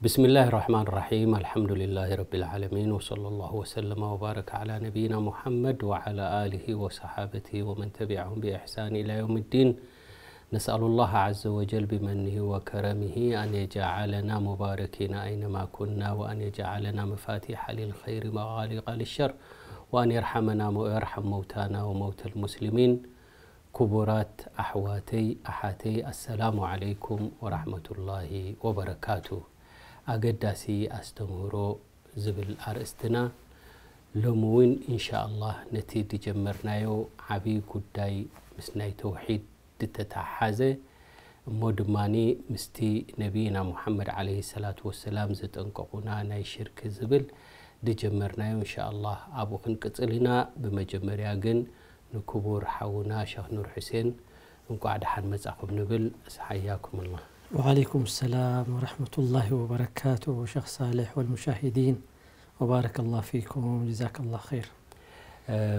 بسم الله الرحمن الرحيم. الحمد لله رب العالمين، وصلى الله وسلم وبارك على نبينا محمد وعلى آله وصحابته ومن تبعهم بإحسان إلى يوم الدين. نسأل الله عز وجل بمنه وكرمه أن يجعلنا مباركين أينما كنا، وأن يجعلنا مفاتيح للخير مغاليق للشر، وأن يرحمنا ويرحم موتانا وموتى المسلمين. ክቡራት ኣሕዋተይ ኣሓተይ፣ ኣሰላሙ ዓለይኩም ወራሕመቱላሂ ወበረካቱ። ኣገዳሲ ኣስተምህሮ ዝብል ኣርእስትና፣ ሎሚ እውን ኢንሻኣላህ ነቲ ዝጀመርናዮ ዓብዪ ጉዳይ ምስ ናይ ተውሒድ ዝተተሓሓዘ፣ እሞ ድማኒ ምስቲ ነቢይና ሙሓመድ ዓለይሂ ሰላቱ ወሰላም ዘጠንቀቑና ናይ ሽርክ ዝብል ዝጀመርናዮ፣ ኢንሻኣላህ ኣብኡ ክንቅጽል ኢና። ብመጀመርያ ግን ንክቡር ሓውና ሸኽ ኑር ሑሴን እንቋዕ ደሓን መጻኹም ንብል። ሓያኩም ኣላህ። وعليكم السلام ورحمة الله وبركاته شيخ صالح والمشاهدين، وبارك الله فيكم، جزاك الله خير.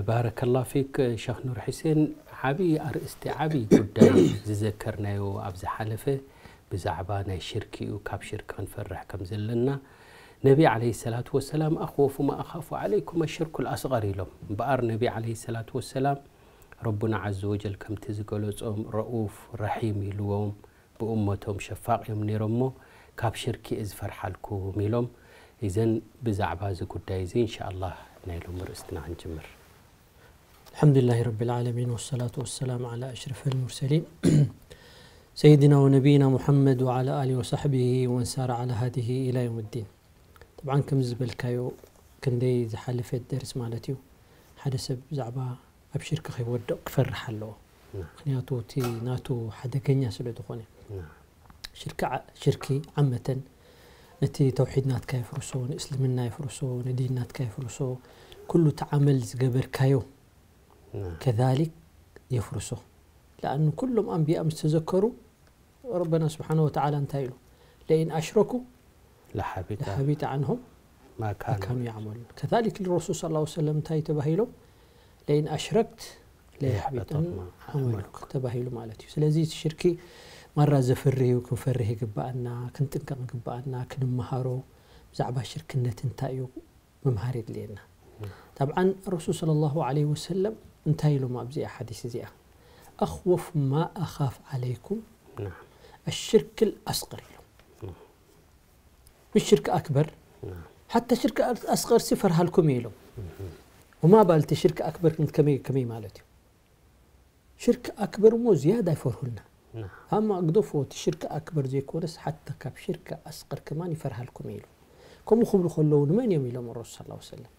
ባረከላህ ፊክ ሸኽ ኑር ሑሴን። ዓብዪ ኣርእስቲ፣ ዓብዪ ጉዳይ ዝዘከርናዮ ኣብ ዝሓለፈ ብዛዕባ ናይ ሽርኪ እዩ። ካብ ሽርኪ ክንፈርሕ ከም ዘለና ነቢ ዓለይሂ ሰላቱ ወሰላም ኣኽወፉ ማ ኣኻፉ ዓለይኩም ኣሽርኩል ኣስቐር ኢሎም። እምበኣር ነቢ ዓለይሂ ሰላቱ ወሰላም ረቡና ዓዘ ወጀል ከምቲ ዝገለጾም ረኡፍ ረሒም ኢልዎም ብእመቶም ሸፋቕ እዮም ነይሮም እሞ ካብ ሽርኪ እየ ዝፈርሓልኩም ኢሎም። ኢዘን ብዛዕባ እዚ ጉዳይ እዚ ኢንሻኣላህ ናይ ሎሚ ርእስትና ክንጅምር። الحمد لله رب العالمين والصلاة والسلام على أشرف المرسلين سيدنا ونبينا محمد وعلى آله وصحبه ومن سار على هديه إلى يوم الدين. طبعا ከምዚ ዝበልካዮ ክንደይ ዝሓለፈት ደርስ ማለት እዩ ሓደ ሰብ ብዛዕባ ኣብ ሽርኪ ከይወድቕ ክፈርሕ ኣለዎ። ምክንያቱ እቲ ናቱ ሓደገኛ ስለ ዝኾነ። ሽርኪ ዓ-፣ ሽርኪ ዓመተን ነቲ ተውሒድ ናትካ የፍርሶ፣ ንእስልምና የፍርሶ፣ ንዲን ናትካ የፍርሶ፣ ኩሉ እቲ ዓመል ዝገበርካዮ ከዛሊክ የፍርሶ። ለኣኑ ኩሎም ኣንብያ ምስ ተዘከሩ ረበና ስብሓነ ወተዓላ እንታይ ኢሉ? ለኢን ኣሽረኩ ለሓቢጠ ለሓቢጠ ዓንሆም ማ ካኑ ካኑ ያዕመሉን። ከዛሊክ ንረሱል ሰለላሁ ዐለይሂ ወሰለም እንታይ ተባሂሎም? ለኢን ኣሽረክት ለየሕቢጠን ለየሕበጠን ዓመሉክ ዓመሉክ። ተባሂሉ ማለት እዩ። ስለዚ እቲ ሽርኪ ማራ ዘፍርህ እዩ፣ ክንፈርህ ይግባኣና፣ ክንጥንቀቕ ይግባኣና፣ ክንመሃሮ ብዛዕባ ሽርክነት እንታይ እዩ ምምሃር የድልየና። ጠብዓን ረሱል ሰለላሁ ዐለይሂ ወሰለም እንታይ ኢሎም ኣብዚኣ ሓዲስ እዚኣ? ኣኽወፍ ማ ኣኻፍ ዐለይኩም ናም። ኣሽርክል ኣስቀር ኢሎም። ምሽ ሽርክ ኣክበር፣ ናም። ሓታ ሽርክ ኣስቀር ሲ ፈርሃልኩም እዩ ኢሎም። ወማ ባልቲ ሽርክ ኣክበር ክንት ከመይ፣ ከመይ ማለት እዩ? ሽርክ ኣክበር እሞ ዝያዳ ይፈርሁልና። ናም። ኣማ ግደፎ እቲ ሽርክ ኣክበር ዘይኮነስ ሓታ ካብ ሽርክ ኣስቀር ከማን ይፈርሃልኩም እዩ ኢሎም። ከምኡ ክብሉ ከለዉ ንመን እዮም ኢሎም ረሱል ሰለላሁ ዐለይሂ ወሰለም?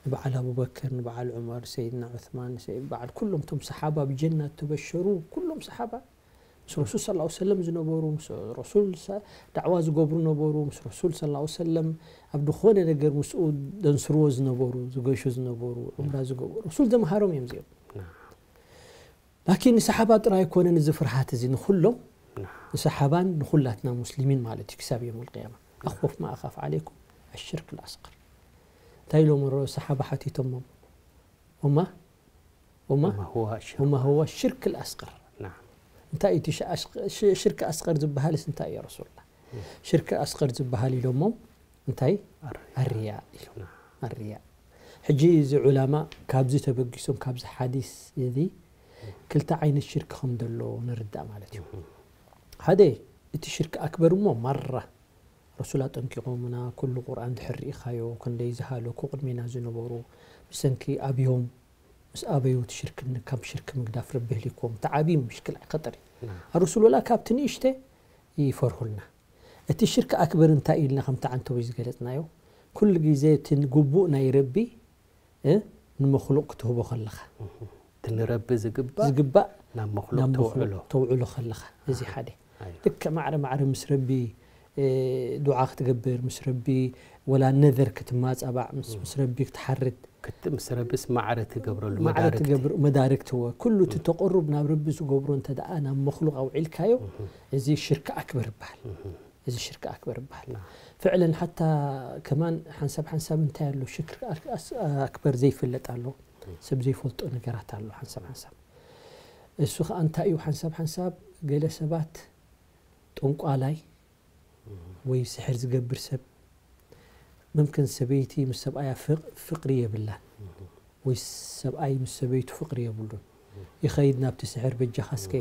ንበዓል ኣቡበክር፣ ንበዓል ዑመር፣ ሰይድና ዑስማን፣ ሰይ-፣ በዓል ኩሎም እቶም ሰሓባ ብጀና ተበሸሩ፣ ኩሎም ሰሓባ ምስ ረሱል ሰለላሁ ዐለይሂ ወሰለም ዝነበሩ፣ ምስ ረሱል ሰ-፣ ዳዕዋ ዝገብሩ ነበሩ፣ ምስ ረሱል ሰለላሁ ዐለይሂ ወሰለም ኣብ ዝኾነ ነገር ምስኡ ደንስርዎ ዝነበሩ፣ ዝገሹ ዝነበሩ፣ ዑምራ ዝገብሩ፣ ረሱል ዘምሃሮም እዮም እዚኦም። ናም። ላኪን ንሰሓባ ጥራይ ኣይኮነን እዚ ፍርሃት እዚ፣ ንኹሎም፣ ናም። ንሰሓባን ንኹላትና ሙስሊሚን ማለት እዩ፣ ክሳብ የውም ልቅያማ። ኣኽወፍ ማ ኣኻፍ ዓለይኩም ኣሽርክ ልኣስቀር። እንታይ ኢሎም ሮ-፣ ሰሓባ ሓቲቶሞም? ወማ፣ ወማ፣ ወማ ሁወ ኣሽርክ። ወማ ሁወ ሽርክ ልኣስቀር። ናም። እንታይ እቲ ሽ-፣ ኣሽ-፣ ሽ-፣ ሽርክ ኣስቀር ዝበሃልስ እንታይ እዩ ረሱሉላህ? ሽርክ ኣስቀር ዝበሃል ኢሎሞም እንታይ? ኣርያ። ኣርያ ኢሎም። ናም። ኣርያ። ሕጂ እዚ ዑላማ ካብዚ ተበጊሶም፣ ካብዚ ሓዲስ እዚ ክልተ ዓይነት ሽርክ ከም ዘሎ ንርዳእ ማለት እዩ። ሓደ፣ እቲ ሽርክ ኣክበር እሞ ማራ ረሱል ኣጠንቂቖምና፣ ኩሉ ቁርኣን ድሕር ርኢኻዮ፣ ክንደይ ዝሃለኩ ቅድሜና ዝነበሩ ብሰንኪ ኣብዮም ምስ ኣበዩ እቲ ሽርክ ን-፣ ካብ ሽርክ ምግዳፍ ረቢ ህሊክዎም። እቲ ዓብዪ ምሽክል ኸጠር እዩ። ናም። ኣረሱል ወላ ካብቲ ንእሽተ ይፈርሁልና። እቲ ሽርክ ኣክበር እንታይ ኢልና ከምቲ ዓንተቦይ ዝገለጽናዮ፣ ኩሉ ግዜ እቲ ግቡእ ናይ ረቢ፣ እ፣ ንመኽሉቕ ክትህቦ ከለኻ። እህ። እቲ ንረቢ ዝግባእ ዝግባእ ናብ መኽሉቕ ናብ መኽሉቕ ተውዕሎ። ተውዕሎ ከለኻ። እዚ ሓደ። ኣይ። ልክዕ ማዕረ ማዕረ ምስ ረቢ፣ እ፣ ዱዓ ክትገብር፣ ምስ ረቢ ወላ ነዘር ክትማጻባዕ፣ ምስ፣ ምስ ረቢ ክትሓርድ። ክት-፣ ምስ ረቢስ ማዕረ ትገብረሉ ማዕረ መዳርግቲ። ትገብር፣ መዳርግቲ እወ። ኩሉ እቲ እም። ተቕሩብ ናብ ረቢ ዝገብሮ እንተ ደኣ ናብ መኽሉቕ ኣውዒልካዮ፣ እህ። እዚ ሽርክ ኣክበር ይበሃል። እህ። እዚ ሽርክ ኣክበር ይበሃል። ናም። ፍዕለን ሓታ ከማን ሓንሳብ ሓንሳብ እንታይ ኣሎ፣ ሽርክ ኣክ-፣ ኣስ-፣ ኣክበር ዘይፍለጥ ኣሎ። እም። ሰብ ዘይፈልጦ ነገራት ኣሎ ሓንሳብ ሓንሳብ። እሱ ኸኣ እንታይ እዩ? ሓንሳብ ሓንሳብ ገለ ሰባት ጠንቋላይ ወይ ስሕር ዝገብር ሰብ፣ ምምክን ሰበይቲ ምስ ሰብኣያ ፍቕ- ፍቕሪ የብላን፣ ወይ ሰብኣይ ምስ ሰበይቱ ፍቕሪ የብሉን። ይኸይድ ናብቲ ስሕር፣ በጃኻ እስከ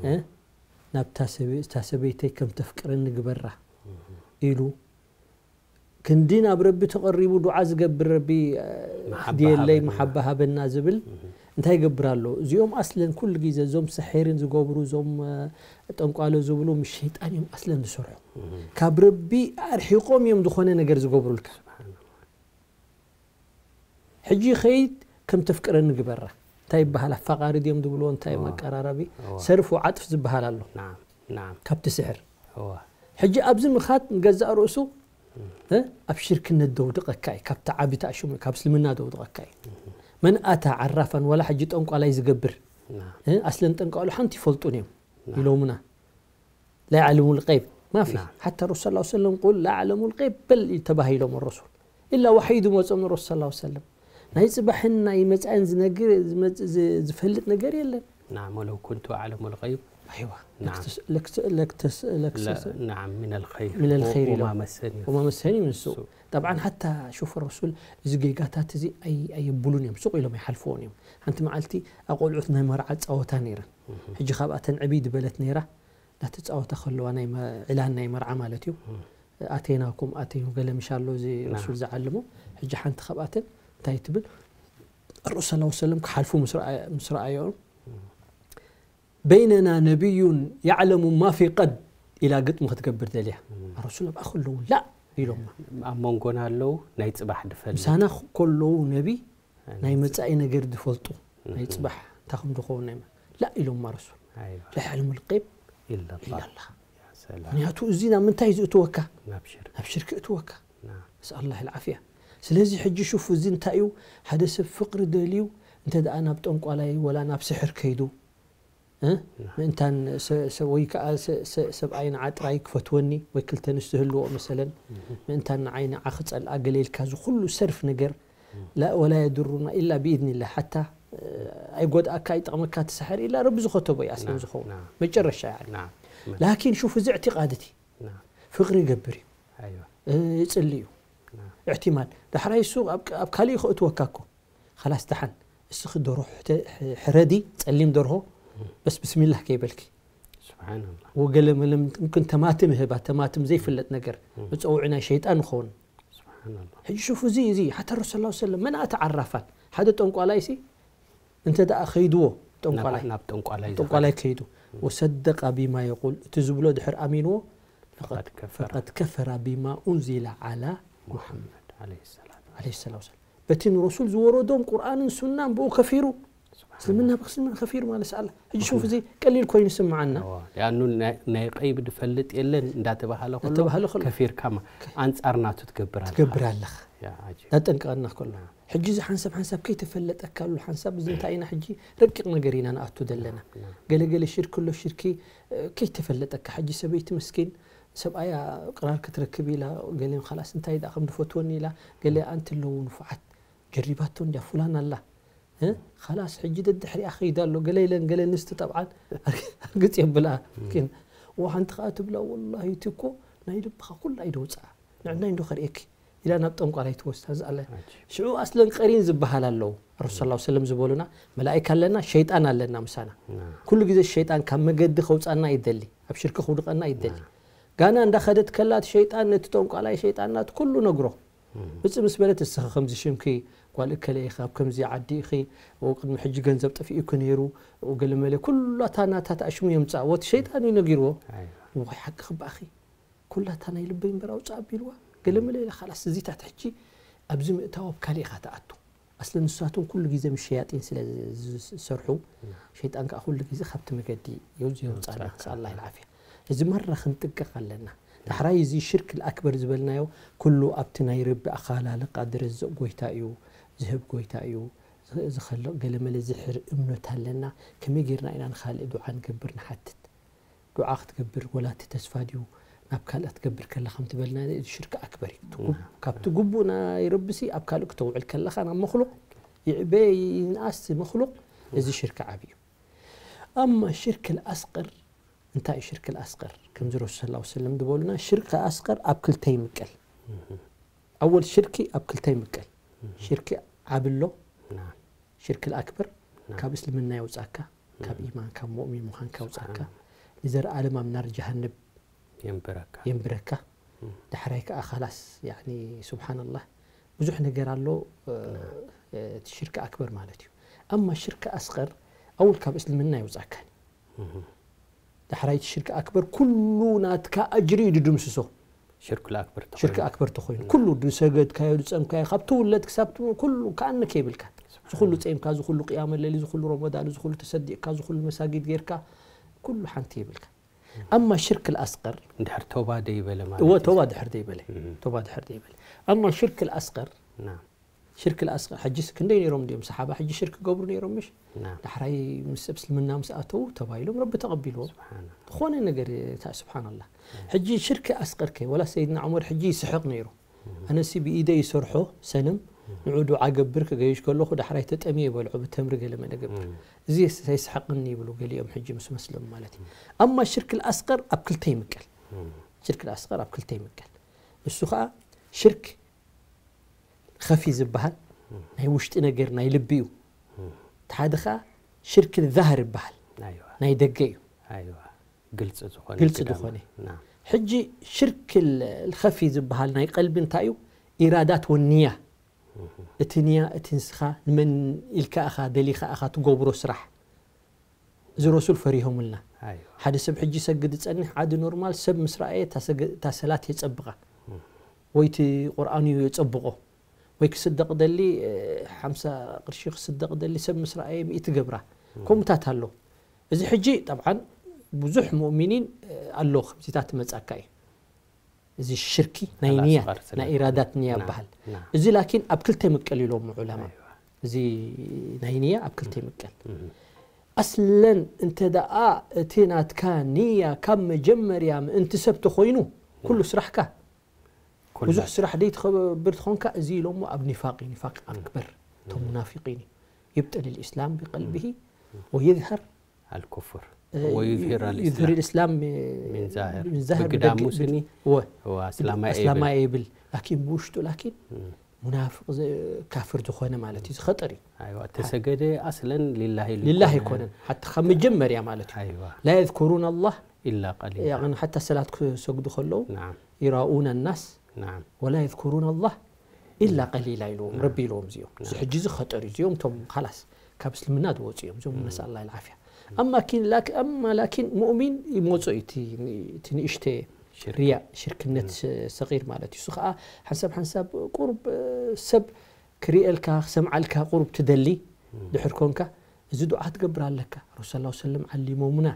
እ? ናብታ ሰበ- እታ ሰበይተይ ከም ተፍቅረኒ ግበራ ኢሉ ክንዲ ናብ ረቢ ተቐሪቡ ዱዓ ዝገብር፣ ረቢ እ፣ መሓባ ድየለይ ሃበና። መሓባ ሃበና ዝብል እንታይ ይገብር ኣሎ? እዚኦም ኣስለን ኩሉ ግዜ እዞም ሰሒርን ዝገብሩ፣ እዞም እ፣ ጠንቋሎ ዝብሉ ምስ ሸይጣን እዮም ኣስለን ዝሰርሑ። ካብ ረቢ ኣርሒቆም እዮም ዝኾነ ነገር ዝገብሩልካ። ሕጂ ኸይድ ከም ተፍቅረኒ ግበራ። እንታይ ይበሃል? ኣፋቃሪ ድዮም ዝብልዎ፣ እንታይ እዋ። መቀራረቢ እዋ። ሰርፍ ዓጥፍ ዝበሃል ኣሎ ናም ናም ካብቲ ስሕር። እዋ ሕጂ ኣብዚ ምኻድ ንገዛእ ርእሱ እ፣ ኣብ ሽርክነት ደውድቐካ እዩ። ካብቲ ዓቢ ተኣሽሙ፣ ካብ እስልምና ደውድቐካ እዩ። መን ኣታ ዓራፋን፣ ዋላ ሕጂ ጠንቋላይ ዝገብር ናም እ፣ ኣስለን ጠንቋሉ ሓንቲ ይፈልጡን እዮም ኢሎሙና። ላ ያዕለሙ ልቀይብ ማፊ ናም። ሓታ ረሱል ላ ሰለም ቁል ላ ያዕለሙ ልቀይብ በል ተባሂሎም ረሱል ኢላ ዋሕይ ዝመጾም ረሱል ላ ሰለም ናይ ጽባሕን ናይ መጻእን ዝነግር ዝመጽ- ዝ- ዝፈልጥ ነገር የለን። ናም ወለው ኩንቱ ኣዕለሙ ልቀይብ ኣይዋ ናም። ለክተስ- ለክተስ- ለክተስ- ለክተስ- ናም ሚነል ኸይር ሚነል ኸይር ኢሎም። ወማ መሰኒ ወማ መሰኒ ንሱ እሱ። ጠብዓን ሓታ ሹፍ ረሱል እዚ ጌጋታት እዚ ኣይ- ኣየብሉን እዮም፣ ሱቕ ኢሎም ኣይሓልፍዎን እዮም። ሓንቲ መዓልቲ ኣብ ቆልዑት ናይ መርዓ ጻወታ ነይረን። ሕጂ ካብኣተን ዕብይ ዝበለት ነይራ፣ እናተጻወታ ከለዋ ናይ መ- ዕላን ናይ መርዓ ማለት እዩ። ኣቴናኩም ኣቴኑ ገለ ምሽ ኣሎ እዚ ናም። ረሱል ዝዓልሞ። ሕጂ ሓንቲ ካብኣተን እንታይ ትብል? ረሱል ሰለላሁ ዐለይሂ ወሰለም ክሓልፉ ምስ ረኣየ- ምስ ረኣዮም በይነና ነቢዩን ያዕለሙ ማ ፊ ቀድ ኢላ ግጥሚ ክትገብር ደልያ። ረሱል ኣብኣ ከለዉ ላ ኢሎማ። ኣብ መንጎና ኣለዉ ናይ ጽባሕ ድፈልጥ ምሳና ከለዉ ነቢ ናይ መጻኢ ነገር ዝፈልጡ ናይ ጽባሕ እንታይ ከም ዝኸውን ናይ ላ ኢሎማ ረሱል። ኣይዋ ላ ያዕለሙ ልቀይብ ኢላላ ኢላላ። ሰላም ምክንያቱ እዚ ናብ ምንታይ ዝእትወካ? ናብ ሽርክ ናብ ሽርክ እትወካ። ናም ነስኣል ላህ ልዓፍያ። ስለዚ ሕጂ ሹፍ እዚ እንታይ እዩ? ሓደ ሰብ ፍቕሪ ደልዩ እንተ ደኣ ናብ ጠንቋላይ ወላ ናብ ስሕር ከይዱ እ? ምእንታን ሰ- ሰ- ወይ ከዓ ሰ- ሰ- ሰብኣይ ንዓ ጥራይ ክፈትወኒ ወይ ክልተ ንስቲ ህልዎ መሰለን ምእንታን ንዓይ ንዓ ክጸልኣ ገለ ኢልካ እዚ ኩሉ ሰርፍ ነገር ላ- ወላ የድሩና ኢላ ብኢድኒላ ሓታ እ፣ ኣይጎድኣካ ኣይጠቕመካ ትስሕር ኢላ ረቢ ዝኸተቦ እዩ ኣስለን ናም፣ ዝኸውን ናም። መጨረሻ ያዕኒ ናም ላኪን ሹፍ እዚ እዕትቃድ እቲ ናም ፍቕሪ ይገብር እዩ ኣይዋ እ፣ ይጽሊ እዩ ናም እሕቲማል ዳሕራይ እሱ ኣብ ኣብ ካሊእ ከእትወካ እኮ ኻላስ ደሓን እስኺ ደርሆ ሕተ- ሕረዲ ጸሊም ደርሆ በስ ብስሚላህ ከይበልኪ ስብሓንላ ወገለ መለ ምምክን ተማትም ህባ ተማትም ዘይፍለጥ ነገር መፀውዒ ናይ ሸይጣን ይኸውን ስብሓንላ ሕጂ ሹፍ እዚ እዚ ሓታ ረሱል ላ ሰለም መን ኣተ ዓራፋን ሓደ ጠንቋላይ ሲ እንተ ደኣ ከይድዎ ጠንቋላይ ናብ ጠንቋላይ ጠንቋላይ ከይዱ ወሰደቃ ቢማ የቁል እቲ ዝብሎ ድሕር ኣሚንዎ ፈቀድ ከፈራ ፈቀድ ከፈራ ቢማ ኡንዚላ ዓላ ሙሓመድ ዓለይሂ ሰላቱ ዓለይሂ ሰላም ወሰላም በቲ ንረሱል ዝወረዶም ቁርኣንን ሱናን ብኡ ከፊሩ እስልምና ብእስልምና ከፊሩ ማለት ኣላ ሕጂ ሹፍ እዚ ቀሊል ኮይኑ ይስምዓና ሊኣኑ ናይ ቀይብ ድፈልጥ የለን እንዳተባሃለ ከሎ እንዳተባሃለ ከሎ። ከፊርካ ማ- ኣንጻር ናቱ ትገብር ኣለኻ ትገብር ኣለኻ ያ ዓጂብ ናጠንቀቐና ከሎ ሕጂ እዚ ሓንሳብ ሓንሳብ ከይተፈለጠካ ኣሎ ሓንሳብ እዚ እንታይ ኢና ሕጂ ረቂቕ ነገር ኢና ንኣቱ ዘለና ገለገለ ሽርክ ኣሎ ሽርኪ እ፣ ከይተፈለጠካ ሕጂ ሰበይቲ መስኪን ሰብኣያ ቅራር ክትረክብ ኢላ ገለ ካላስ እንታይ ደኣ ከም ዝፈትወኒ ኢላ ገለ ኣንቲ ኣለዉ ንፉዓት ጀሪባቶ እንድያ ፉላን ኣላ እ፣ ካላስ ሕጂ ደድሕሪኣ ከይዳ ኣሎ ገለ ኢለን ገለ ንስቲ ጠብዓን ኣርግፅ የብልኣ ግን ዋ ሓንቲ ከዓ ትብላ ወላሂ እቲ እኮ ናይ ልብኻ ኩላ እዩ ደውፅኣ ንዕናይ እንዶ ከርእየኪ ኢላ ናብ ጠንቋላይ ትወስዳ ዝኣለ ሽዑ ኣስለን ቀሪን ዝበሃል ኣለዉ ረሱል ላ ሰለም ዝበሉና መላእካ ኣለና ሸይጣን ኣለና ምሳና ኩሉ ግዜ ሸይጣን ካብ መገዲ ከውፃና ይደሊ ኣብ ሽርክ ከውድቐና ይደሊ ጋና እንዳኸደት ከላ እቲ ሸይጣን ነቲ ጠንቋላይ ሸይጣን ናቲ ኩሉ ነግሮ ምፅእ ምስ በለት እስኺ ከምዚ ሽምኪ ጓል እከለ ኢኺ ኣብ ከምዚ ዓዲ ኢኺ ቅድሚ ሕጂ ገንዘብ ጠፊኡኪ ነይሩ ገለመለ ኩላታ ናታ ተኣሽሙ የምፅኣ ወቲ ሸይጣን እዩ ነጊርዎ ወይ ሓቂ ክበኣኺ ኩላታ ናይ ልበይ እምበር ኣውፅእ ኣቢልዋ ገለመለ ኢላ ካላስ እዚታት ሕጂ ኣብዚ ምእታው ኣብ ካሊእ ኢኻ ትኣቱ ኣስለ ንሳቶም ኩሉ ግዜ ምስ ሸያጢን ስለ ዝሰርሑ ሸይጣን ከዓ ኩሉ ግዜ ካብቲ መገዲ የውፅኣና ስኣላ ኢልዓፍያ እዚ መራ ክንጥንቀቕ ኣለና ዳሕራይ እዚ ሽርክ ልኣክበር ዝበልናዮ ኩሉ ኣብቲ ናይ ረቢ ኣኻላልቃ ድረዝቕ ጎይታ እዩ ዝህብ ጎይታ እዩ ዝኸልቕ ገለመለ ዝሕር እምነት ኣለና ከመይ ጌርና ኢና ንኻልእ ዱዓ ንገብር ንሓትት ዱዓ ክትገብር ወላ እቲ ተስፋ ድዩ ናብ ካልእ ክትገብር ከላ ከም ትበልና እዚ ሽርክ ኣክበር እዩ ትጉብ- ካብቲ ግቡእ ናይ ረብሲ ኣብ ካልእ ክተውዕል ከለኻ ናብ መክሉቅ ይዕበ ይንኣስ መክሉቅ እዚ ሽርክ ዓብ እዩ ኣማ ሽርክ ልኣስቅር እንታይ እዩ ሽርክ ልኣስቅር ከምዚ ረሱል ሰለላሁ ዐለይሂ ወሰለም ዝበሉና ሽርክ ኣስቀር ኣብ ክልተ ይምቀል። ኣወል ሽርኪ ኣብ ክልተ ይምቀል። ሽርኪ ዓቢ ኣሎ፣ ናም ሽርክ ኣክበር ናም ካብ እስልምና የውጻካ፣ ካብ ኢማን ካብ ሙእሚን ምዃንካ የውጻካ፣ ስብሓን ንዘርኣለም ኣብ ናር ጀሃነብ የንብረካ የንብረካ። እም። ዳሕራይ ከኣ ኻላስ ያኒ ሱብሓንላህ ብዙሕ ነገር ኣሎ። እ፣ እቲ ሽርክ ኣክበር ማለት እዩ። ኣማ ሽርክ ኣስቀር ኣውል ካብ እስልምና የውጻካን እዩ። እም። ዳሕራይ እቲ ሽርክ ኣክበር ኩሉ ናትካ ኣጅሪ እዩ ድድምስሶ። ሽርክ ኣክበር ሽርክ ኣክበር ተኾይኑ ኩሉ ዝሰገድካዮ ዝጸምካዮ ካብ ትውለድ ክሳብ ትሞ ኩሉ ከኣነ ከይብልካ፣ ዝኹሉ ጸምካ፣ ዝኹሉ ቅያመ ለሊ፣ ዝኹሉ ረመዳን፣ ዝኹሉ ተሰዲቅካ፣ ዝኹሉ መሳጊድ ጌርካ ኩሉ ሓንቲ ይብልካ። ኣማ ሽርክ ኣስቀር እንድሕር ተውባ ደይበለ ማለት እወ እዩ። ተውባ ድሕር ደይበለ እም። ተውባ ድሕር ደይበለ። ኣማ ሽርክ ኣስቀር ናም ሽርክ ኣስቀር ሕጂስ ክንደይ ነይሮም ድዮም ሰሓባ ሕጂ ሽርክ ገብሩ ነይሮም ምሽ? ናም ዳሕራይ ምስ እስልምና ምስ ኣተው ተባሂሎም ረቢ ተቐቢልዎም። ስብሓን ዝኾነ ነገር እታ ስብሓንላህ። ሕጂ ሽርክ ኣስቀር ከ ወላ ሰይድና ዑመር ሕጂ ይስሕቕ ነይሩ። ኣነሲ ብኢደ ይሰርሖ ሰነም ንዑ ዱዓ ገብር ክገይሽ ከለኹ ዳሕራይ ተጠሚየ በልዖ ብተምሪ ገለ መለ ገብር። እም። እዚ የስሕቕኒ ይብሉ ገሊኦም ሕጂ ምስ መስሎም ማለት እዩ። ኣማ ሽርክ ኣስቀር ኣብ ክልተ ይምቀል። እም። ሽርክ ኣስቀር ኣብ ክልተ ይምቀል። እሱ ኸኣ ሽርክ ኸፊ ዝበሃል ናይ ውሽጢ ነገር ናይ ልቢ እዩ። እቲ ሓደ ኸኣ ሽርክ ዛህር ይበሃል ኣይዋ ናይ ደገ እዩ። ኣይዋ ግልጽ ዝኾነ ግልጽ ስጋብ- ዝኾነ። ናም ሕጂ ሽርክ ኸፊ ዝበሃል ናይ ቀልቢ እንታይ እዩ? ኢራዳት ወንያ እቲ ንያ እቲ ንስኻ ንመን ኢልካ ኢኻ ደሊኻ ኢኻ ትገብሮ ስራሕ። እዚ ረሱል ፈሪሆምልና። ኣይዋ ሓደ ሰብ ሕጂ ሰግድ ዝጸንሕ ዓዲ ኖርማል ሰብ ምስ ረኣየ እታ ሰገ- እታ ሰላት የጸብቓ ወይ እቲ ቁርኣን እዩ የጸብቖ ወይ ክስደቕ ደሊ እ፣ ሓምሳ ቅርሺ ክስደቕ ደሊ ሰብ ምስ ረኣየ ሚእቲ ገብራ። ከምኡታት ኣሎ። እዚ ሕጂ ጠብዓን ብዙሕ ሙእሚኒን እ፣ ኣሎ ከምዚታት ትመጻካ እዩ። እዚ ሽርኪ ናይ ንያ ኣስቐር ስለ ናይ ዝኾነ። ኢራዳት ንያ ና- ይበሃል። ና። እዚ ላኪን ኣብ ክልተ ይምቀል ኢሎም ዑለማ። ኣይዋ እዚ ናይ ንያ ኣብ ክልተ ይምቀል። እም። ኣስለን እንተ ደኣ እቲ ናትካ ንያ ካብ መጀመርያ ምእንቲ ሰብ ተኾይኑ ኩሉ ስራሕካ ኩሉ ብዙሕ ስራሕ ደይትኸብር ትኾንካ እዚ ኢሎሞ ኣብ ኒፋቅ እዩ፣ ኒፋቅ ኣክበር እቶም ሙናፊቂን እዩ። يبطل الإسلام بقلبه ويظهر ኣልኩፍር እ፣ ወዩዝሂር يظهر ኣልእስላም الإسلام ሚን ዛህር من ዛህር ብግዳሙ ብደግ- ስኒ ወ ወ ኣስላማ ኣስላማ ኤብል የብል ላኪን ብውሽጡ ላኪን ሙናፍቅ ዘ- ካፍር ዝኾነ ማለት እዩ ዝኸጠር እዩ። ኣይዋ ተሰገደ ኣስለን ሊላሂ ሊላህ ኣይኮነን ሓታ ካብ መጀመርያ ማለት እዩ። ኣይዋ لا يذكرون الله ኢላ ቀሊላ يعني ሓታ ሰላት ክሰግዱ ከለዉ ናም يراءون الناس ናም ولا يذكرون الله إلا قليلا ኢልዎም ረቢ ኢልዎም እዚኦም። እዚ ሕጂ እዚ ኸጠር እዩ እዚኦም እቶም ካላስ ካብ እስልምና ዝወፁ እዮም እዚኦም ነስኣል ላ ዓፍያ። ኣማ ኪን ላክ ኣማ ላኪን ሙእሚን ይመፁ እዩ እቲ ን- እቲ ንእሽተ ሽርክ። ሪያ ሽርክነት ሰቂር ማለት እዩ። እሱ ከዓ ሓንሳብ ሓንሳብ ቁሩብ እ፣ ሰብ ክሪኤልካ ክሰምዓልካ ቁሩብ ትደሊ ድሕር ኮንካ እዚ ዱዓ ትገብር ኣለካ። ረሱል ላ ሰለም ዓሊሞሙና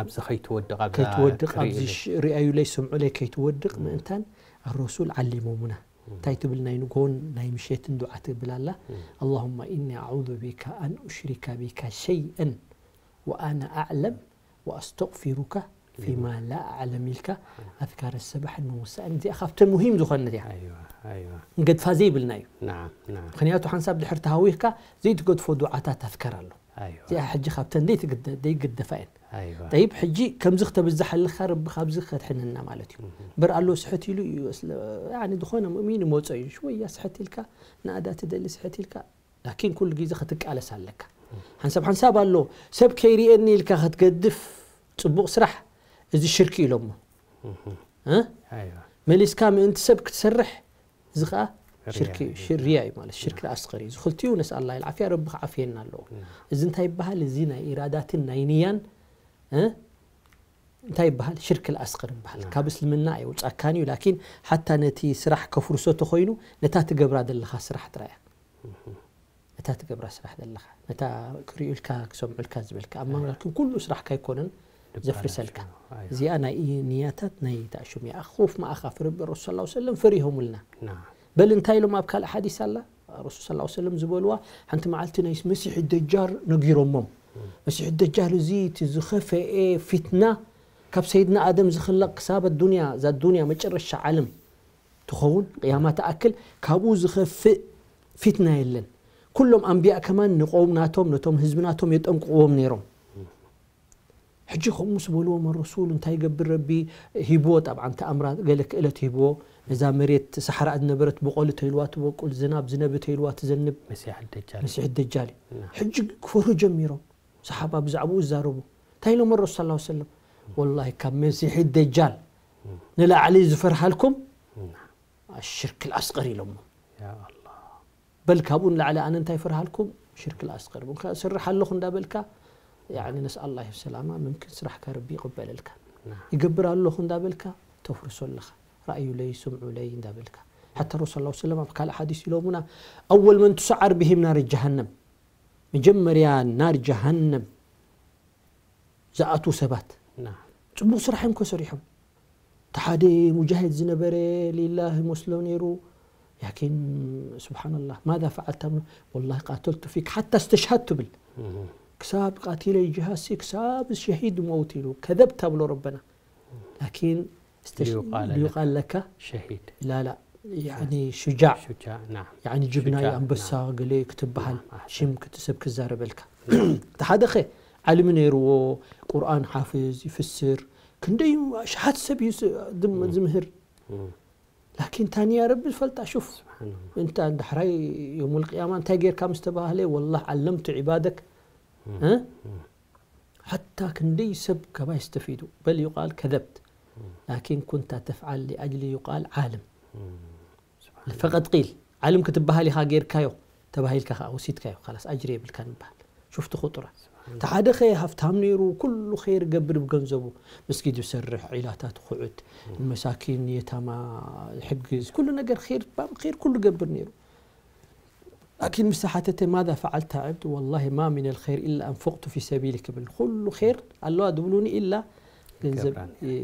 ኣብዚ ከይትወድቕ ኣብዛ ከይትወድቕ ክርኢ ኣብዚ ኢለ። ሽ- ሪኣዩለይ ስምዑለይ ከይትወድቕ ምእንታን ኣረሱል ዓሊሞሙና። እንታይ ትብል ናይ ንጎን ናይ ምሸትን ዱዓ ትብል ኣላ። اللهم إني أعوذ بك أن أشرك بك شيئا وأنا أعلم وأستغفرك فيما لا أعلم ኢልካ ኣዝካር ሰባሕን መውሳእን እዚኣ ካብተን ሙሂም ዝኾነት እያ። ኣይዋ ኣይዋ ንገድፋ ዘይብልና እዩ። ናም ናም ምክንያቱ ሓንሳብ ድሕር ተሃዊኽካ ዘይትገድፎ ዱዓታት ኣዝካር ኣሎ። ኣይዋ እዚኣ ሕጂ ካብተን ዘይትግደ- ዘይግደፋ እየን። ኣይዋ ጠይብ ሕጂ ከምዚ ክተብዝሓልካ ረቢ ካብዚ ከድሕነና ማለት እዩ። እምበር ኣሎ ስሕት ኢሉ እዩ እስለ- ያኒ ዝኾነ ሙእሚን ይመጾ እዩ ሽወያ ስሕት ኢልካ ንኣዳ ትደሊ ስሕት ኢልካ ላኪን ኩሉ ግዜ ክትቃለስ ኣለካ። ሓንሳብ ሓንሳብ ኣሎ ሰብ ከይርእየኒ ኢልካ ክትገድፍ ጽቡቕ ስራሕ እዚ ሽርክ ኢሎሞ እ? ኣይዋ መሊስካ ምእንቲ ሰብ ክትሰርሕ እዚ ከዓ ሽርክ ሪያ እዩ። ሽር- ሪያ እዩ ማለት ሽርክ ኣስኸር እዩ። እዚ ክልቲኡ ነስኣል ላ ዓፍያ ረቢ ክዓፍየና ኣለዎ። እዚ እንታይ ይበሃል? እዚ ናይ ኢራዳትን ናይ ንያን እ? እንታይ ይበሃል? ሽርክ ኣስኸር ይበሃል። ካብ እስልምና ኣይውፃካን እዩ ላኪን ሓታ ነቲ ስራሕ ከፍርሶ ተኮይኑ ነታ ትገብራ ዘለካ ስራሕ ጥራያ ነታ ትገብራ ስራሕ ዘለካ ነታ ክሪኡልካ ክሰምዑልካ ዝበልካ ኣብ ማንጋልክን ኩሉ ስራሕካ ኣይኮነን ዘፍርሰልካ። ኣዩ። እዚኣ ናይ ንያታት ናይ ተኣሹም እያ። ኣኹፍ ማኣኻ ፍርቢ ረሱል ሰለላሁ ዐለይሂ ወሰለም ፈሪሆሙልና። ና በል እንታይ ኢሎም ኣብ ካልእ ሓዲስ ኣላ ረሱል ሰለላሁ ዐለይሂ ወሰለም ዝበልዋ ሓንቲ መዓልቲ ናይ መሲሕ ደጃር ነጊሮሞም። መሲሕ ደጃር እዚ እቲ ዝኸፈኤ ፊትና ካብ ሰይድና ኣደም ዝኽለቕ ክሳብ ኣዱንያ እዛ ኣዱንያ መጨረሻ ዓለም ትኸውን ቅያማ ትኣክል ካብኡ ዝኸፍእ ፊትና የለን። ኩሎም ኣንቢያ ከማን ንቆም ናቶም ነቶም ህዝቢ ናቶም የጠንቅቕዎም ነይሮም። ሕጂ ከምኡ ምስ በልዎም ረሱል እንታይ ይገብር ረቢ? ሂብዎ፣ ጠብዓ እንተ ኣምራ ገለ ክእለት ሂብዎ። ነዛ መሬት ሰሓራ ዝነበረት ብቆሊ ተይልዋ ትበቁል፣ ዝናብ ዝነቢ ተይልዋ ትዘንብ። መሲሕ ደጃል። መሲሕ ደጃል እዩ። ሕጂ ክፈርሁ ጀሚሮም። ሰሓባ ብዛዕባኡ ይዛረቡ። እንታይ ኢሎም ረሱል ሰለላሁ ዐለይሂ ወሰለም? ወላሂ ካብ መሲሕ ደጃል ንላዕሊ ዝፈርሃልኩም ሽርክ ኣስቀር ኢሎሞ። በል ካብኡ ንላዕሊ ኣነ እንታይ ፈርሃልኩም? ሽርክ ኣስቀር። ከስርሕ ኣለኹ እንዳበልካ፣ ያኒ ነስኣል ላህ ሰላማ፣ ምምክን ስራሕካ ረቢ ይቕበለልካ። ይገብር ኣለኹ እንዳበልካ ተፍርሶ ኣለኻ። ረኣዩለይ፣ ስምዑለይ እንዳበልካ። ሓታ ረሱል ሰለላሁ ዐለይሂ ወሰለም ኣብ ካልእ ሓዲስ ኢሎሙና፣ ኣወል መን ትስዓር ብሂም ናር ጀሃነም፣ መጀመርያ ናር ጀሃነም ዝኣትዉ ሰባት። ጽቡቕ ስራሕ እዮም ከሰሪሖም። እቲ ሓደ ሙጃሂድ ዝነበረ ሊላህ ይመስሎ ነይሩ። ላኪን ስብሓንላህ፣ ማዛ ፈዓልታ ምኖ? ወላሂ ቃተልቱ ፊክ ሓታ እስተሽሃድ ትብል። ክሳብ ቃቲለይ ጅሃድሲ፣ ክሳብ ሸሂድ ሞት ኢሉ። ከዘብታ ብሎ ረበና። ላኪን እስተሽ-፣ ሊዩቃለ ሊዩቃለ ለካ ለካ ሸሂድ። ላላ፣ ያኒ ሹጃዕ። ሹጃዕ፣ ናም። ያኒ ጅግና ሹጃዕ፣ ኣንበሳ ናም። ገለ ክትበሃል፣ ናም፣ ኣሕሰን። ሽም ክት-፣ ሰብ ክዛረበልካ። እቲ ሓደኸ ዓልሚ ነይርዎ፣ ቁርኣን ሓፍዝ፣ ይፍስር፣ ክንደይ ኣሽሓት ሰብ እዩ ስ-፣ ዝም-፣ ዝምህር። ላኪን ታንያ ረቢ ዝፈልጣ፣ ሹፍ። ስብሓንላህ። እንታ ዳሕራይ የውሙል ቅያማ እንታይ ጌርካ ምስ ተባህለ፣ ወላህ ዓለምቱ ዒባደክ፣ እ? ሓታ ክንደይ ሰብ ካባይ ኣስተፊዱ። በል ዩቃል ከዘብት። ላኪን ኩንታ ተፍዓል ሊኣጅሊ ዩቃል ዓልም። ፈቀድ ቂል። ዓልም ክትበሃል ኢኻ ጌርካዮ። ተባሂልካ ከኣ ወሲድካዮ። ካላስ ኣጅሪ የብልካን ይበሃል። ሹፍቲ ኹጥራ። እቲ ሓደ ኸ ሃፍታም ነይሩ፣ ኩሉ ኸይር ገብር ብገንዘቡ። መስጊድ ይሰርሕ፣ ዒላታት ኹዕት፣ መሳኪን፣ የታማ ይሕግዝ፣ ኩሉ ነገር ኸይር፣ ባብ ኸይር ኩሉ ገብር ነይሩ። ላኪን ምስ ተሓተተ ማዛ ፈዓልታ ዕብድ፣ ወላሂ ማ ሚነል ኸይር ኢላ ኣንፈቅቱ ፊ ሰቢሊክ ይብል። ኩሉ ኸይር ኣለዋ ድብሉኒ ኢላ ገንዘብ ይገብራ ነይረ።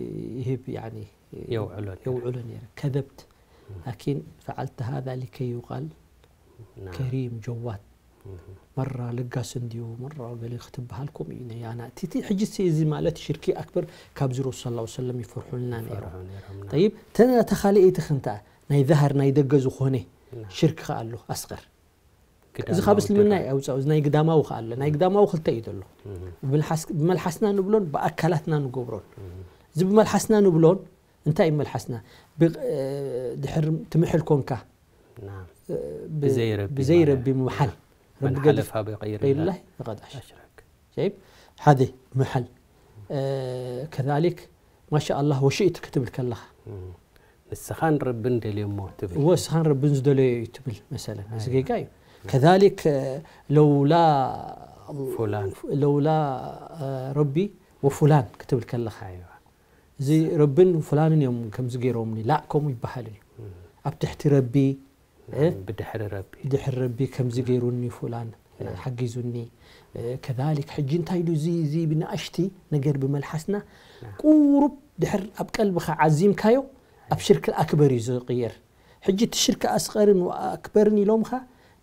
ይህብ፣ ያኒ፣ የውዕሎ ነይረ። የውዕሎ ነይረ። ከዘብት። ላኪን ፈዓልተ ሃዛ ሊከይ ዩቃል ናም። ከሪም፣ ጀዋድ። መራ ለጋስ እንድዩ፣ መራ ገለ ክትበሃል ከምኡ እዩ። ነይ ኣና፣ እቲ፣ እቲ ሕጂ ሲ እዚ ማለት ሽርኪ ኣክበር ካብዚ ረሱል ሰለላሁ ዐለይሂ ወሰለም ይፈርሑልና ነይሮም። ይፈርሑ ነይሮም፣ ናም። ጠይብ፣ ተ-፣ ተኻልኤቲ ክንታ ናይ ዛህር ናይ ደገ ዝኾነ ናም። ሽርክ ከኣ ኣሎ፣ ኣስገር። ግዳማዊ እዚ ካብ እስልምና ድረ- እዩ ኣውፃኡ። እዚ ናይ ግዳማዊ ከኣ ኣሎ። ናይ ግዳማዊ ክልተ እዩ ዘሎ። እህ። ብመልሓስ-፣ ብመልሓስና ንብሎን ብኣካላትና ንገብሮን። እዚ ብመልሓስና ንብሎን እንታይ እዩ መልሓስና? ብ-፣ እ፣ ድሕር ትምሕል ኮንካ፣ ናም። እ፣ ብ-፣ ብዘይ ረቢ ብዘይ ማለት። ረቢ ምምሓል። መን ረቢ ሓለፋ ገዲፍ-፣ ብቀይሪ ኢላ ኢላህ ይቐጣሽ። ኣሽረክ። ሸይብ፣ ሓደ ምሓል። እ፣ ከዛሊክ ማሻ ኣላህ ወሽእት ክትብል ከለኻ። እም። ንስኻን ረብን ደልዮሞ ትብል። እወ፣ ንስኻን ረብን ዝደለዮ እዩ ትብል መሰለን። እዚ ኣይዋ። ጌጋ እዩ። ከዛሊክ፣ እ፣ ለውላ፣ ፉላን። ለውላ፣ እ፣ ረቢ ወፉላን ክትብል ከለኻ። ኣይዋ። እዚ ረብን ፉላንን እዮም ከምዚ ገይሮምኒ። ላእ፣ ከምኡ ይበሃልን እዩ። እም። ኣብ ትሕቲ ረቢ፣ እ? ብድሕሪ ረቢ። ብድሕሪ ረቢ ከምዚ ገይሩኒ ፉላን፣ እ፣ ናም። ሓጊዙኒ። እ፣ ከዛሊክ ሕጂ እንታይ ኢሉ እዚ፣ እዚ ብንኣሽቲ ነገር ብመልሓስና ናም። ቁሩብ ድሕር ኣብ ቀልብኻ ዓዚምካዮ ኣብ ሽርክ ኣክበር እዩ ዝቕየር። ሕጂ እቲ ሽርክ ኣስቐርን ኣክበርን ኢሎምኻ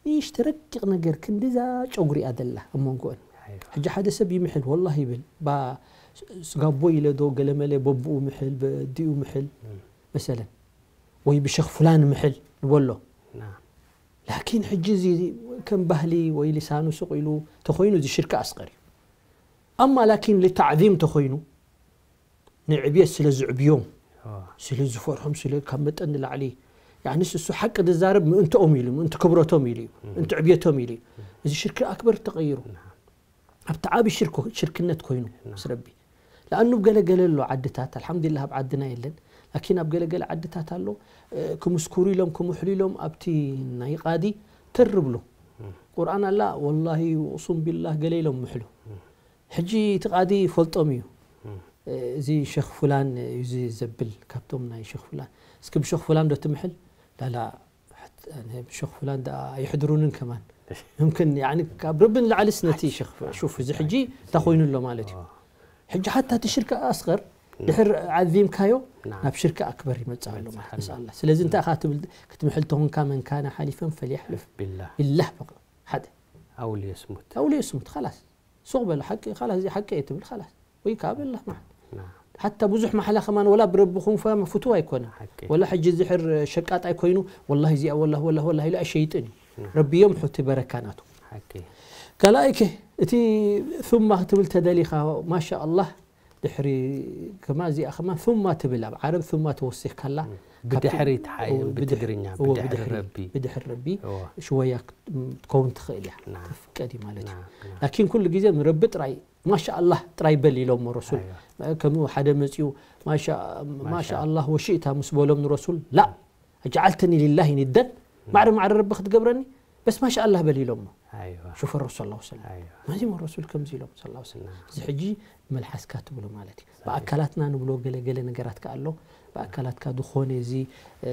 ንእሽቲ ረቂቕ ነገር ክንዲዛ ጨጉሪ እያ ዘላ ኣብ መንጎአን። ኣይዋ። ሕጂ ሓደ ሰብ ይምሕል፣ ወላሂ ይብል፣ ባ ስጋቦ ኢለ ዶ ገለመለ በብኡ ምሕል፣ በዲኡ ምሕል፣ እም። መሰለን። ወይ ብሸኽ ፍላን ምሕል ንበሎ። ናም። ላኪን ሕጂ እዚ ከም ባህሊ ወይ ልሳኑ ስቕ ኢሉ ተኾይኑ እዚ ሽርክ ኣስቀር እዩ። ኣማ ላኪን ልታዕዚም ተኾይኑ ንዕብየት ስለ ዝዕብዮም፣ ኦ። ስለ ዝፈርሖም፣ ስለ ካብ መጠን ንላዕሊ፣ ያኒ ንሱ ሓቂ ዝዛረብ ምእንትኦም ኢሉ፣ ምእንቲ ክብረቶም ኢሉ እዩ፣ እም። ምእንቲ ዕብየቶም ኢሉ እዩ። እዚ ሽርክ ኣክበር ተቐይሩ። ናም። ኣብቲ ዓቢ ሽርክ፣ ሽርክነት ኮይኑ ናም። ምስ ረቢ። ለኣኑ ኣብ ገለ ገለ ኣሎ ዓድታት፣ ኣልሓምዱሊላህ ኣብ ዓድና የለን፣ ላኪን ኣብ ገለ ገለ ዓድታት ኣሎ፣ እ፣ ክምስክሩ ኢሎም፣ ክምሕሉ ኢሎም ኣብቲ ናይ ቃዲ ተር ብሉ። እም። ቁርኣን ኣላ፣ ወላሂ፣ ወእሱም ቢላህ ገለ ኢሎም ምሕሉ። እም። ሕጂ እቲ ቃዲ ይፈልጦም እዩ። እም። እ፣ እዚ ሸኽ ፉላን እዩ እዚ ዘብል፣ ካብቶም ናይ ሸኽ ፉላን። እስኪ ብሸኽ ፉላን ዶ ትምሕል? ላላ፣ ሕት-፣ ኣነ ብሸኽ ፍላን ደኣ ኣይሕድሩንን ከማን። ምምክን፣ ያኒ፣ ካብ ረቢ ንላዕሊስ ነቲ ሸኽ፣ ሹፍ፣ እዚ ሕጂ እንታይ ኮይኑ ኣሎ ማለት እዩ። ሕጂ ሓታ እቲ ሽርክ ኣስገር ድሕር ዓዚምካዮ፣ ናም። ናብ ሽርክ ኣክበር ይመጽእ ኣሎ ማለት፣ ይመጽእ ኣሎ። ነስኣላ። ስለዚ እንታይ ኢኻ ትብል፣ ክትምሕል ተኾንካ፣ መን ካነ ሓሊፈን ፈልየሕልፍ ቢላህ። ቢላህ በቃ። ሓደ። ኣው ሊየስሙት። ኣው ሊየስሙት፣ ኸላስ። ሱቕ በል፣ ሓቂ፣ ኸላስ፣ እዚ ሓቂ እየ ትብል፣ ኸላስ። ወይ ከዓ በላህ መሓል። ናም። ሓታ ብዙሕ ማሕላ ከማን ወላ ብረብኹም ፈ-፣ ፍቱው ኣይኮነን። ሓቂ። ወላ ሕጂ ዝሕር ሸቃጣይ ኮይኑ፣ ወላሂ እዚኣ ወላሂ፣ ወላሂ፣ ወላሂ ኢሉ ኣይሸይጥን እዩ። ናም። ረቢ የምሑ እቲ በረካ ናቱ። ሓቂ። ካልኣይከ፣ እቲ ثم ክትብል ተደሊኻ፣ ማሻ ኣላህ፣ ድሕሪ ከማ እዚኣ ከማ ثم ትብል ኣብ ዓረብ ثم ተወሲኽካላ ብድሕሪ ተሓየም ብትግርኛ እዎ ብድሕሪ ረቢ ብድሕሪ ረቢ እዎ ሽወያ ክትከውን ትኽእል እያ ናም። ትፍቀድ እዩ ማለት እዩ ናም፣ ናም። ላኪን ኩሉ ግዜ ንረቢ ጥራይ ማሻ ኣላህ ጥራይ በል ኢሎሞ ረሱል ኣይዋ። ከምኡ ሓደ መፂኡ ማሻ ኣላህ ወሽእታ ምስ በሎም ንረሱል ላ ጀዓልተኒ ሊላሂ ኒደን ማዕረ ማዕረ ረቢ ክትገብረኒ በስ ማሻ ኣላህ በል ኢሎሞ ኣይዋ። ሹፈ ረሱል ላ ሰለም ኣይዋ። መዚሞ ረሱል ከምዚ ኢሎም ስ ሰለም ናም። እዚ ሕጂ መልሓስካ ትብሎ ማለት እዩ ብኣካላትና ንብሎ ገለ ገለ ነገራት ከ ኣሎ ብኣካላትካ ዝኾነ እዚ እ፣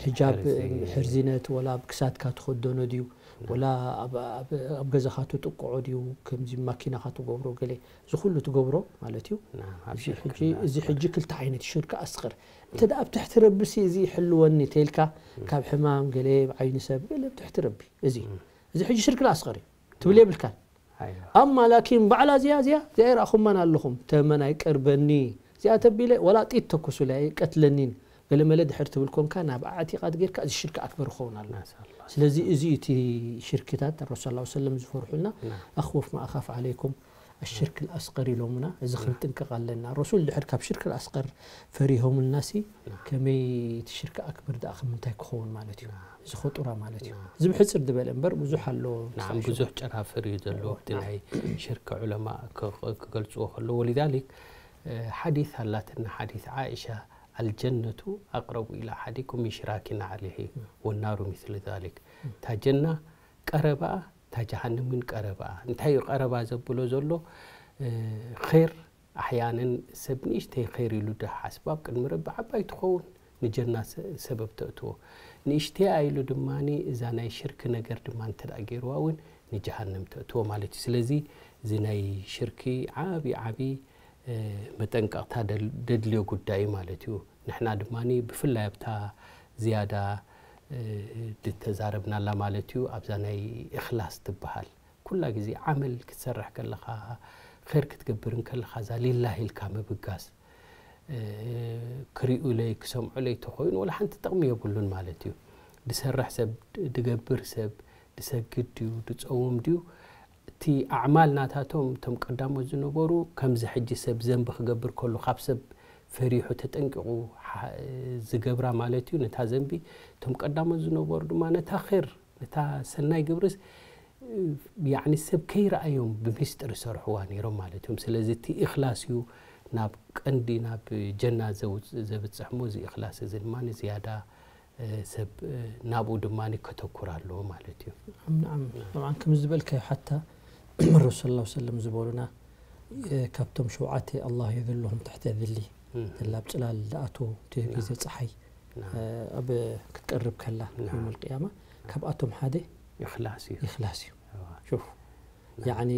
ሕጃብ ሕርዚ። ሕርዚነት ወላ ኣብ ክሳድካ ትኸደኖ ድዩ ወላ ኣብ- ኣብ ኣብ ገዛኻ ትጥቅዖ ድዩ ከምዚ ማኪናኻ ትገብሮ ገለ እዚ ኩሉ ትገብሮ ማለት እዩ ናም፣ ኣብ እዚ ሽርክ ሕጂ እና እዚ ሕጂ ክልተ ዓይነት ሽርክ ኣስቕር እንተ ደኣ ኣብ ትሕቲ ረቢ ሲ እዚ ይሕልወኒ ተልካ ካብ ሕማም ገለ ኣብ ዓይኒ ሰብ ገለ ኣብ ትሕቲ ረቢ እዚ እዚ ሕጂ ሽርክ ኣስቕር እዩ ትብል የብልካን ኣይዋ። ኣማ ላኪን ባዕላ እዚኣ እዚኣ እዚኣ ይረኣኹማን ኣለኹም ተመን ኣይቀርበኒ እዚኣ ተቢለ ወላ ጢት ተኩሱለ ኣይቀትለኒን ገለመለ ድሕር ትብል ኮንካ ናብ ኣዕቲቓት ጌርካ እዚ ሽርክ ኣክበር ክኸውን ኣሎ ናስ ኣላህ። ስለዚ እዚ እቲ ሽርክታት ረሱል ላ ሰለም ዝፈርሑልና ናም። ኣኽወፍ ማእኻፍ ዓለይኩም ኣሽርክ ልኣስቀር ኢሎምና እዚ ክንጥንቀቕ ኣለና ረሱል ድሕር ካብ ሽርክ ልኣስቀር ፈሪሆምልና ሲ ከመይ እቲ ሽርክ ኣክበር ደኣ ከምንታይ ክኸውን ማለት እዩ እዚ ኸጡራ ማለት እዩ እዚ ብሕፅር ዝበለ እምበር ብዙሕ ኣሎ ናም ብዙሕ ጨራፍር እዩ ዘለዎ እቲ ናይ ሽርክ ዑለማ ክገልፅዎ ከለዎ ወሊዛሊክ ሓዲት ኣላትና ሓዲት ዓእሻ ኣልጀነቱ ኣቅረቡ ኢላ ሓዲኩም ሚን ሽራኪ ናዕሊሂ ወናሩ ሚስሉ ዛሊክ እታ ጀና ቀረባኣ እታ ጀሃንም ግን ቀረባኣ እንታይ እዩ ቀረባ ዘብሎ ዘሎ ር ኣሕያንን ሰብ ንእሽተይ ር ኢሉ ድሓስባ ኣብ ቅድሚ ረቢ ዓባይ ትኸውን ንጀና ሰበብ ተእትዎ ንእሽተያ ኢሉ ድማ እዛ ናይ ሽርክ ነገር ድማ እንተ ገይርዋ እውን ንጀሃንም ተእትዎ ማለት እዩ ስለዚ እዚ ናይ ሽርኪ ዓብዪ ዓብዪ መጠንቀቕታ ደድልዮ ጉዳይ እዩ ማለት እዩ ንሕና ድማ ብፍላይ ኣብታ ዝያዳ ድተዛረብናላ ማለት እዩ ኣብዛ ናይ እኽላስ ትበሃል ኩላ ግዜ ዓመል ክትሰርሕ ከለኻ ር ክትገብር እንከለኻ እዛ ሊላህ ኢልካ ምብጋስ ክሪኡለይ ክሰምዑለይ ተኮይኑ ወላ ሓንቲ ጥቕሚ የብሉን ማለት እዩ ድሰርሕ ሰብ ድገብር ሰብ ድሰግድ ድዩ ድፀውም ድዩ እቲ ኣዕማል ናታቶም እቶም ቀዳሞት ዝነበሩ ከምዚ ሕጂ ሰብ ዘንቢ ክገብር ከሉ ካብ ሰብ ፈሪሑ ተጠንቂቑ ዝገብራ ማለት እዩ ነታ ዘንቢ እቶም ቀዳሞት ዝነበሩ ድማ ነታ ር ነታ ሰናይ ግብርስ ያዕኒ ሰብ ከይረኣዮም ብሚስጥር ይሰርሕዋ ነይሮም ማለት እዮም ስለዚ እቲ ኢኽላስ እዩ ናብ ቀንዲ ናብ ጀና ዘብፅሕ ሞ እዚ ኢኽላስ እዚ ድማ ንዝያዳ ሰብ ናብኡ ድማ ከተኩር ኣለዎ ማለት እዩ ናዓም ጠብዓን ከም ዝበልካዮ ሓታ ረሱል ላ ሰለም ዝበሉና ካብቶም ሸውዓተ ኣላህ የዝልሁም ትሕተ ዝሊ ዘላ ኣብ ፅላል ዝኣትዉ እቲ ግዜ ፀሓይ ኣብ ክትቀርብ ከላ ዮም ልቅያማ ካብኣቶም ሓደ ይኽላስ እዩ ይኽላስ እዩ ሹፍ ያዕኒ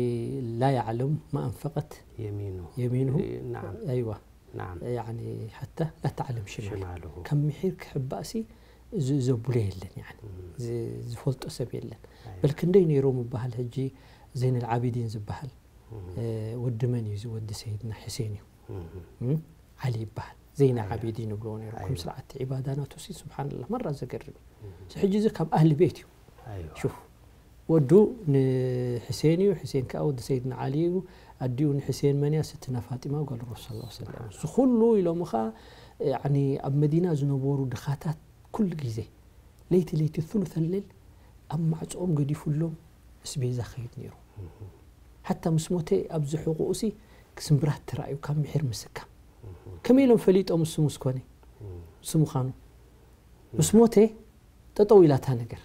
ላ ያዕለም ማ ኣንፈቀት የሚኑ የሚንሁ ናዓም ኣይዋ ናዓም ያዕኒ ሓታ ላ ተዕለም ሽማል ሽማልሁ ካብ ምሒር ክሕባእሲ ዘብሎ የለን ያዕኒ ዝፈልጦ ሰብ የለን በል ክንደይ ነይሮም ይበሃል ሕጂ ዘይን ልዓቢዲን ዝበሃል ወዲ መን እዩ እዚ ወዲ ሰይድና ሕሴን እዩ ዓሊ ይበሃል ዘይና ዓቢዲን ይብልዎ ነይሩ ከም ስርዓት ዒባዳ ናቱ ሲ ስብሓንላ መራ ዘገርም እዩ እዚ ሕጂ እዚ ካብ ኣህሊ ቤት እዩ ኣይዋ ሹፍ ወዱ ንሕሴን እዩ ሕሴን ከዓ ወዲ ሰይድና ዓሊ እዩ ኣዲኡ ንሕሴን መን እያ ስትና ፋጢማ ጓል ረሱል ስ ሰለም እዚ ኩሉ ኢሎምኻ ያኒ ኣብ መዲና ዝነበሩ ድኻታት ኩሉ ግዜ ለይቲ ለይቲ ثلث الليل ኣብ ማዕፅኦም ገዲፉሎም ኣስቤዛ ኸይድ ነይሩ ሓታ ምስ ሞተ ኣብዚ ሕቑኡ ሲ ክስምብራት ተራእዩ ካብ ምሒር ምስካም ከመይ ኢሎም ፈሊጦም እሱ ምስ ኮነ እሱ ምዃኑ ምስ ሞተ ጠጠው ኢላ እታ ነገር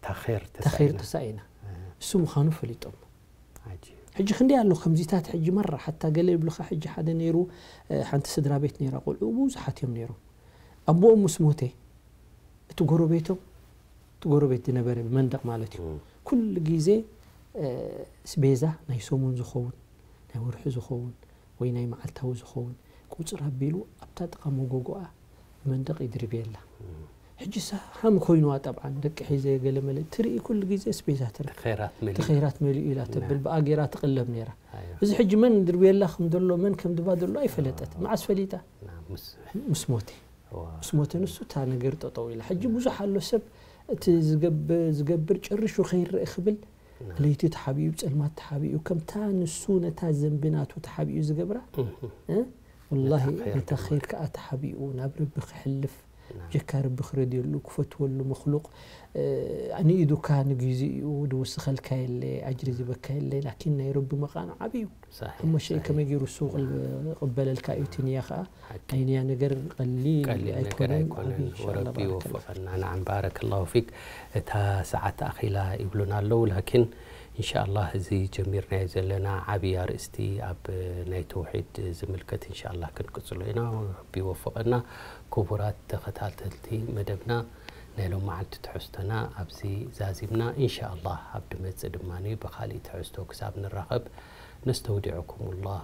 ታኼር ተኸይር ተሳኢና ተሳኢና እሱ ምዃኑ ፈሊጦም ዓጂብ ሕጂ ክንደይ ኣሎ ከምዚታት ሕጂ መራ ሓታ ገለ ይብልኻ ሕጂ ሓደ ነይሩ እ፣ ሓንቲ ስድራ ቤት ነይራ ቆልዑ ብዙሓት እዮም ነይሮም ኣቦኦም ምስ ሞተ እቲ ጎረቤቶም እቲ ጎረቤት ዝነበረ ብመንደቕ ማለት እዩ ኩሉ ግዜ እ፣ ስቤዛ ናይ ሰሙን ዝኸውን ናይ ወርሒ ዝኸውን ወይ ናይ መዓልታዊ ዝኸውን ቁፅር ኣቢሉ ኣብታ ጥቓ መጎጎኣ ብመንደቕ ይድርብየላ ሕጂ ሳ ሃም ኮይኑዋ ጠብዓን ደቂ ሒዘ ገለመለ ትርኢ ኩሉ ግዜ ስቤዛ ትርኢ ኸይራት መሊኡ ተኸይራት መሊኡ ኢላ ተብል ብኣጌራ ትቕለብ ነይራ ኣዮ እዚ ሕጂ መን ድርብየላ ከም ዘሎ መን ከም ድባ ዘሎ ኣይፈለጠት መዓስ ፈሊጣ ና ምስ ምስ ሞተ ዋ ምስ ሞተ ንሱ እታ ነገር ጠጠው ኢላ ሕጂ ብዙሕ ኣሎ ሰብ እቲ ዝገብ- ዝገብር ጨርሹ ከይረአ ክብል ለይቲ ተሓቢኡ፣ ጸልማት ተሓቢኡ፣ ከምታ ንሱ ነታ ዘንቢ ናቱ ተሓቢኡ ዝገብራ፣ እ? ወላሂ ነታ ኸይር ከኣ ተሓቢኡ ናብ ረቢ ክሕልፍ፣ ጀካ ረቢ ክረድየሉ፣ ክፈትወሉ፣ መኽሉቕ፣ እ፣ ንኢዱካ ንግዜኡ ድውስኸልካ የለ፣ ኣጅሪ ዝበካ የለ፣ ላኪን ናይ ረቢ መቓን ዓብዩ። ሓሙሽተ ከመይ ገይሩ እሱ ክቕበለልካ እዩ። እቲ ንያ ከኣ ናይ ንያ ነገር ቀሊል ኣይኮነን። ዓብዩ ኢንሻኣላህ። ባረከላህ። ወረቢ ይወፍቐና። ናዓም፣ ባረከላሁ ፊክ። እታ ሰዓት ኣኺላ ይብሉና ኣለዉ፣ ላኪን ኢንሻኣላህ እዚ ጀሚርናዮ ዘለና ዓብዪ ኣርእስቲ ኣብ ናይ ተውሒድ ዝምልከት ኢንሻኣላህ ክንቅጽሎ ኢና። ረቢ ይወፍቐና። ክቡራት ተኸታተልቲ መደብና፣ ናይ ሎም መዓልቲ ትሕዝቶና ኣብዚ ዛዚምና። ኢንሻኣላህ ኣብ ድመጽእ ድማ ብኻሊእ ትሕዝቶ ክሳብ ንራኸብ ነስተውዲዑኩሙላህ።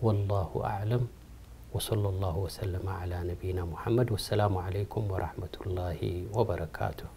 ወላሁ ኣዕለም። ወሰለላሁ ወሰለመ ዓላ ነቢይና ሙሐመድ። ወሰላሙ ዓለይኩም ወራህመቱላሂ ወበረካቱሁ።